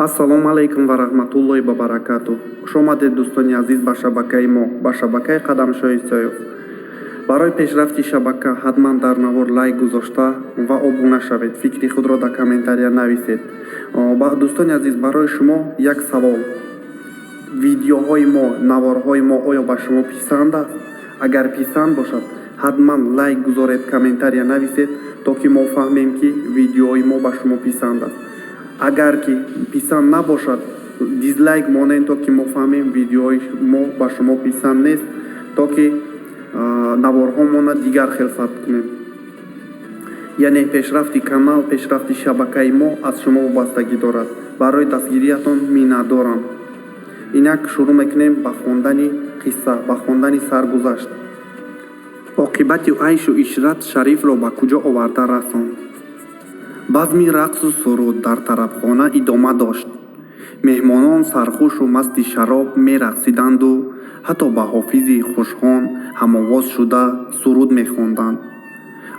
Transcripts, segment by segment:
Ассалому алайкум ва раҳматуллоҳи ва баракатуҳ. Хуш омадед, дӯстони азиз, ба шабакаи мо, ба шабакаи Қадамшоҳи Исоев. Барои пешрафти шабака ҳатман дар навор лайк гузошта ва обуна шавед. Фикри худро дар комментария нависед. Дӯстони азиз, барои шумо як савол: видеоҳои мо, наворҳои мо оё ба шумо писанд аст? Агар писанд бошад, ҳатман лайк гузоред, комментария нависед, то ки мо фаҳмем, ки видеои мо ба шумо писанд аст. Агар ки писанд набошад, дизлайк монед, то ки мо фаҳмем, видеои мо ба шумо писанд нест, то ки наворҳомона дигар хел сабт кунем. Яъне пешрафти канал, пешрафти шабакаи мо аз шумо вобастагӣ дорад. Барои дастгириятон миннатдорам. Инак шурӯъ мекунем ба хондани қисса, ба хондани саргузашт. Оқибати айшу ишрат Шарифро ба куҷо оварда расонд? Базми рақсу суруд дар тарабхона идома дошт. Меҳмонон сархушу масти шароб мерақсиданду ҳатто ба ҳофизи хушхон ҳамовоз шуда суруд мехонданд.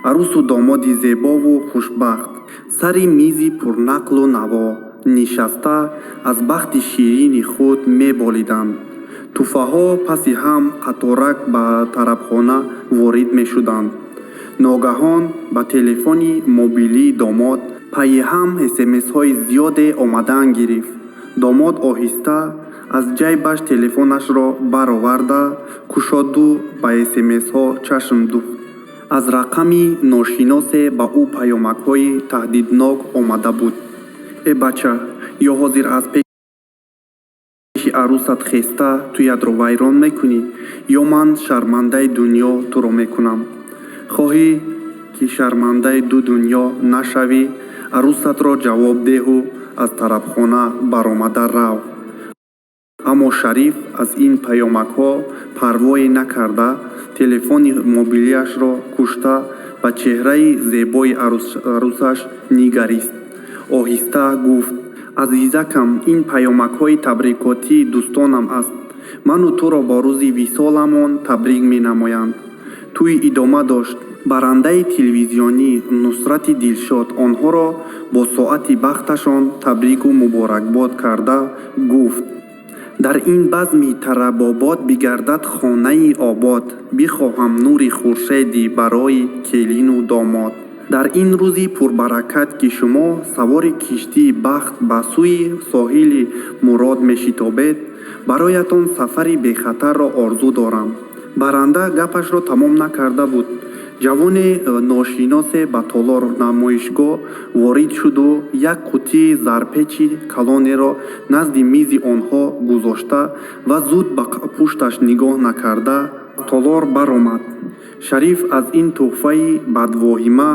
Арӯсу домоди зебову хушбахт сари мизи пурнақлу наво нишаста, аз бахти ширини худ меболиданд. Тӯҳфаҳо паси ҳам қаторак ба тарабхона ворид мешуданд. Ногаҳон ба телефони мобилии домод пайи ҳам смсҳои зиёде омадан гирифт. Домод оҳиста аз ҷайбаш телефонашро бароварда кушоду ба смсҳо чашм духт. Аз рақами ношиносе ба ӯ паёмакҳои таҳдиднок омада буд: «Э бача, ё ҳозир аз пеши арӯсат хеста тӯятро вайрон мекунӣ, ё ман шармандаи дунё туро мекунам. Хоҳӣ, ки шармандаи ду дунё нашавӣ, арӯсатро ҷавоб деҳу аз тарабхона баромада рав». Аммо Шариф аз ин паёмакҳо парвое накарда, телефони мобилиашро кушта, ба чеҳраи зебои арӯсаш нигарист, оҳиста гуфт: «Азизакам, ин паёмакҳои табрикотии дӯстонам аст. Ману туро бо рӯзи висоламон табрик менамоянд». Тӯй идома дошт. Барандаи телевизионӣ Нусрати Дилшод онҳоро бо соати бахташон табрику муборакбод карда гуфт: «Дар ин базми тарабобод бигардад хонаи обод. Бихоҳам нури хуршедӣ барои келину домод. Дар ин рӯзи пурбаракат, ки шумо савори киштии бахт ба сӯи соҳили мурод мешитобед, бароятон сафари бехатарро орзу дорам». Баранда гапашро тамом накарда буд, ҷавони ношиносе ба толор намоишгоҳ ворид шуду як қуттии зарпечи калонеро назди мизи онҳо гузошта ва зуд ба пушташ нигоҳ накарда толор баромад. Шариф аз ин тӯҳфаи бадвоҳима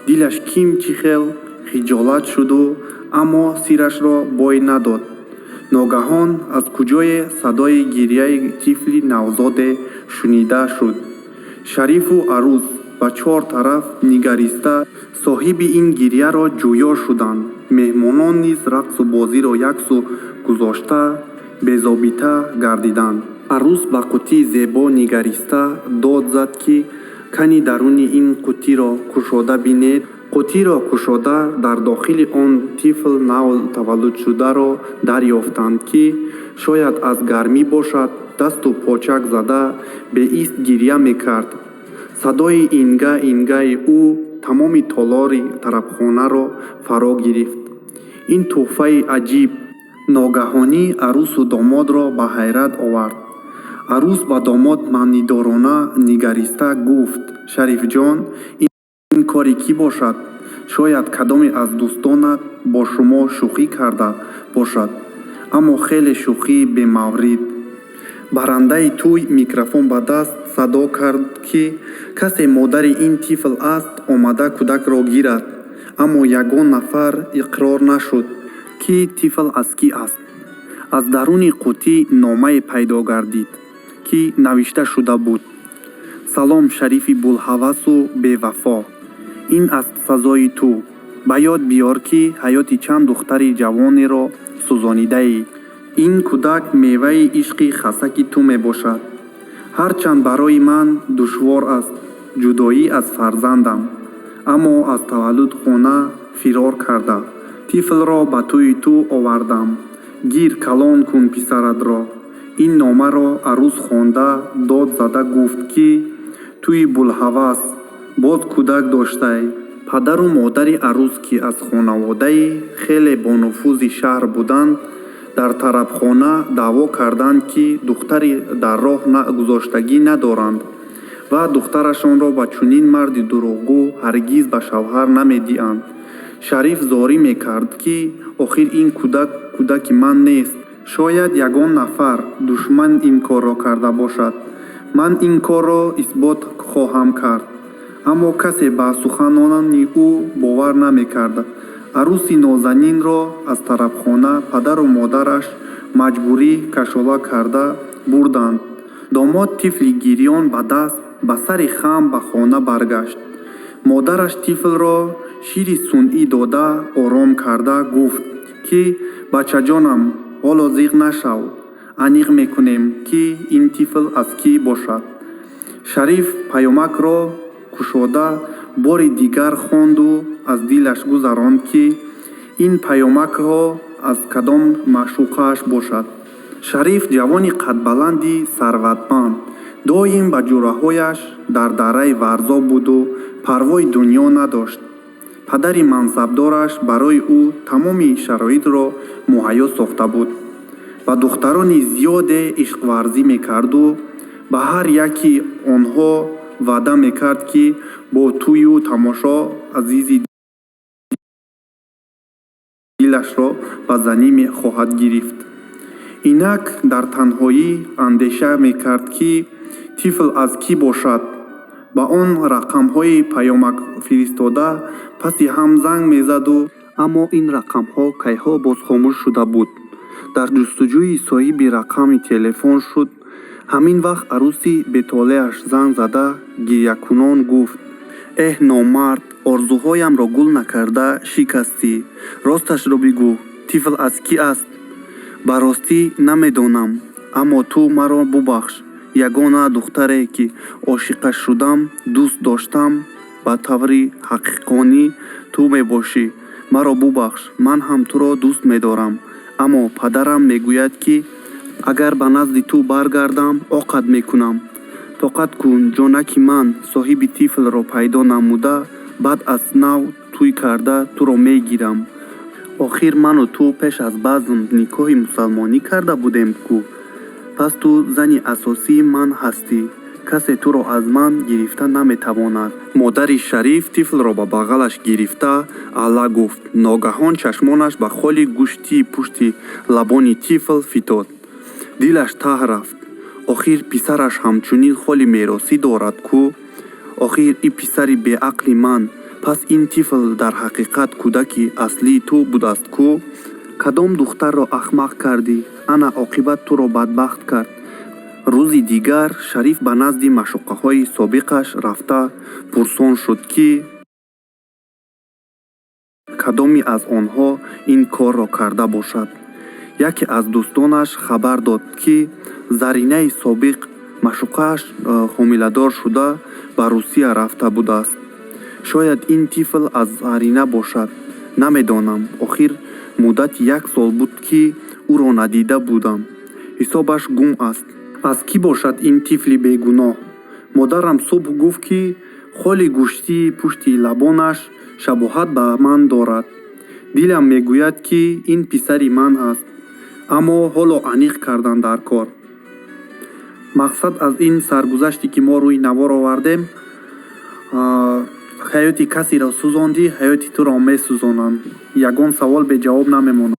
дилаш ким чӣ хел хиҷолат шуду, аммо сирашро бой надод. Ногаҳон аз куҷое садои гирьяи тифли навзоде шунида шуд. Шарифу арӯс ба чор тараф нигариста, соҳиби ин гирьяро ҷӯё шуданд. Меҳмонон низ рақсу бозиро яксӯ гузошта, безобита гардиданд. Арӯс ба қуттии зебо нигариста дод зад, ки кани даруни ин қуттиро кушода бинед. Қуттиро кушода, дар дохили он тифл нав таваллудшударо дарёфтанд, ки шояд аз гармӣ бошад, дасту почак зада беист гирья мекард. Садои инга ингаи ӯ тамоми толори тарабхонаро фаро гирифт. Ин тӯҳфаи аҷиб ногаҳонӣ арӯсу домодро ба ҳайрат овард. Арӯс ба домод маънидорона нигариста гуфт: «Шарифҷон, ин кори кӣ бошад? Шояд кадоме аз дӯстонат бо шумо шӯхӣ карда бошад, аммо хеле шӯхии бемаврид». Барандаи тӯй микрофон ба даст садо кард, ки касе модари ин тифл аст, омада кӯдакро гирад. Аммо ягон нафар иқрор нашуд, ки тифл аз кӣ аст. Аз даруни қуттӣ номае пайдо гардид, ки навишта шуда буд: «Салом, Шарифи булҳавасу бевафо. Ин аст сазои ту. Ба ёд биёр, ки ҳаёти чанд духтари ҷавонеро сӯзонидаӣ. Ин кӯдак меваи ишқи хасаки ту мебошад. Ҳарчанд барои ман душвор аст ҷудоӣ аз фарзандам, аммо аз таваллудхона фирор карда, Тифлро ба тӯи ту овардам. Гир, калон кун писаратро. Ин номаро арӯс хонда, дод зада гуфт, ки туи булҳавас, боз кӯдак доштай. Падару модари арӯс, ки аз хонаводаи хеле бонуфузи шаҳр буданд, дар тарабхона даъво карданд, ки духтари дар роҳ гузоштагӣ надоранд ва духтарашонро ба чунин марди дурӯғгӯ ҳаргиз ба шавҳар намедиҳанд. Шариф зорӣ мекард, ки охир ин кӯдак кӯдаки ман нест. Шояд ягон нафар душман ин корро карда бошад. Ман ин корро исбот хоҳам кард. Аммо касе ба суханони ӯ бовар намекард. Арӯси нозанинро аз тарабхона падару модараш маҷбурӣ кашола карда бурданд. Домод тифли гирён ба даст, ба сари хам ба хона баргашт. Модараш тифлро шири сунъӣ дода, ором карда гуфт, ки бачаҷонам, ҳоло зиқ нашав, аниқ мекунем, ки ин тифл аз кӣ бошад. Шариф паёмакро кушода бори дигар хонду аз дилаш гузаронд, ки ин паёмакҳо аз кадом маъшуқааш бошад. Шариф ҷавони қадбаланди сарватманд, доим ба ҷӯраҳояш дар дараи Варзоб буду парвои дунё надошт. Падари мансабдораш барои ӯ тамоми шароитро муҳайё сохта буд. Ба духтарони зиёде ишқварзӣ мекарду ба ҳар яки онҳо ваъда мекард, ки бо тӯю тамошо азизи дилашро ба занӣ хоҳад гирифт. Инак дар танҳоӣ андеша мекард, ки тифл аз кӣ бошад. Ба он рақамҳои паёмак фиристода паси ҳам занг мезаду, аммо ин рақамҳо кайҳо боз хомӯш шуда буд. Дар ҷустуҷӯи соҳиби рақами телефон шуд. Ҳамин вақт арӯси бетолеаш занг зада гирякунон гуфт: эҳ, номард, орзуҳоямро гул накарда шикастӣ. Росташро бигӯ, тифл аз кӣ аст? Ба ростӣ намедонам, аммо ту маро бубахш. Ягона духтаре, ки ошиқаш шудам, дӯст доштам, ба таври ҳақиқонӣ ту мебошӣ. Маро бубахш, ман ҳам туро дӯст медорам. Аммо падарам мегӯяд, ки агар ба назди ту баргардам, оқат мекунам. Тоқат кун, ҷонаки ман, соҳиби тифлро пайдо намуда, баъд аз нав тӯй карда туро мегирам. Охир ману ту пеш аз базм никоҳи мусалмонӣ карда будем ку. Пас ту зани асосии ман ҳастӣ. Касе туро аз ман гирифта наметавонад. Модари Шариф тифлро ба бағалаш гирифта алла гуфт. Ногаҳон чашмонаш ба холи гӯштии пушти лабони тифл фитод. Дилаш таҳ рафт. Охир писараш ҳамчунин холи меросӣ дорад ку. Охир и писари беақли ман, пас ин тифл дар ҳақиқат кӯдаки аслии ту будааст ку. Кадом духтарро ахмақ кардӣ? Ана оқибат туро бадбахт кард. Рӯзи дигар Шариф ба назди маъшуқаҳои собиқаш рафта пурсон шуд, ки кадоме аз онҳо ин корро карда бошад. Яке аз дӯстонаш хабар дод, ки Заринаи собиқ маъшуқааш ҳомиладор шуда ба Русия рафта будааст. Шояд ин тифл аз Зарина бошад. Намедонам, охир муддати як сол буд, ки ӯро надида будам. Ҳисобаш гум аст. Аз кӣ бошад ин тифли бегуноҳ? Модарам субҳ гуфт, ки холи гӯштии пушти лабонаш шабоҳат ба ман дорад. Дилам мегӯяд, ки ин писари ман аст. Аммо ҳоло аниқ кардан дар кор. Мақсад аз ин саргузаште, ки мо рӯи навор овардем, ҳаёти касеро сӯзондӣ, ҳаёти туро месӯзонанд. Ягон савол беҷавоб намемонад.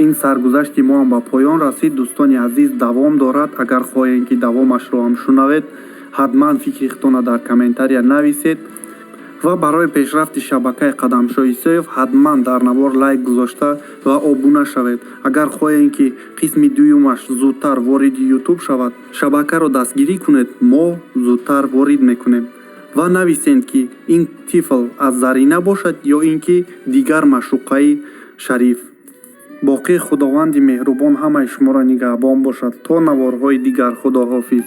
Ин саргузашти моам ба поён расид. Дӯстони азиз, давом дорад. Агар хоҳем, ки давомашро ҳам шунавед, ҳатман фикри худтонро дар комментария нависед. Ва барои пешрафти шабакаи Қадамшоҳ Исоев ҳатман дар навор лайк гузошта ва обуна шавед. Агар хоҳем, ки қисми дуюмаш зудтар вориди Ютуб шавад, шабакаро дастгирӣ кунед, мо зудтар ворид мекунем. Ва нависед, ки ин тифл аз Зарина бошад ё ин ки дигар маъшуқаи Шариф. Боқӣ Худованди меҳрубон ҳамаи шуморо нигаҳбон бошад. То наворҳои дигар, Худоҳофиз.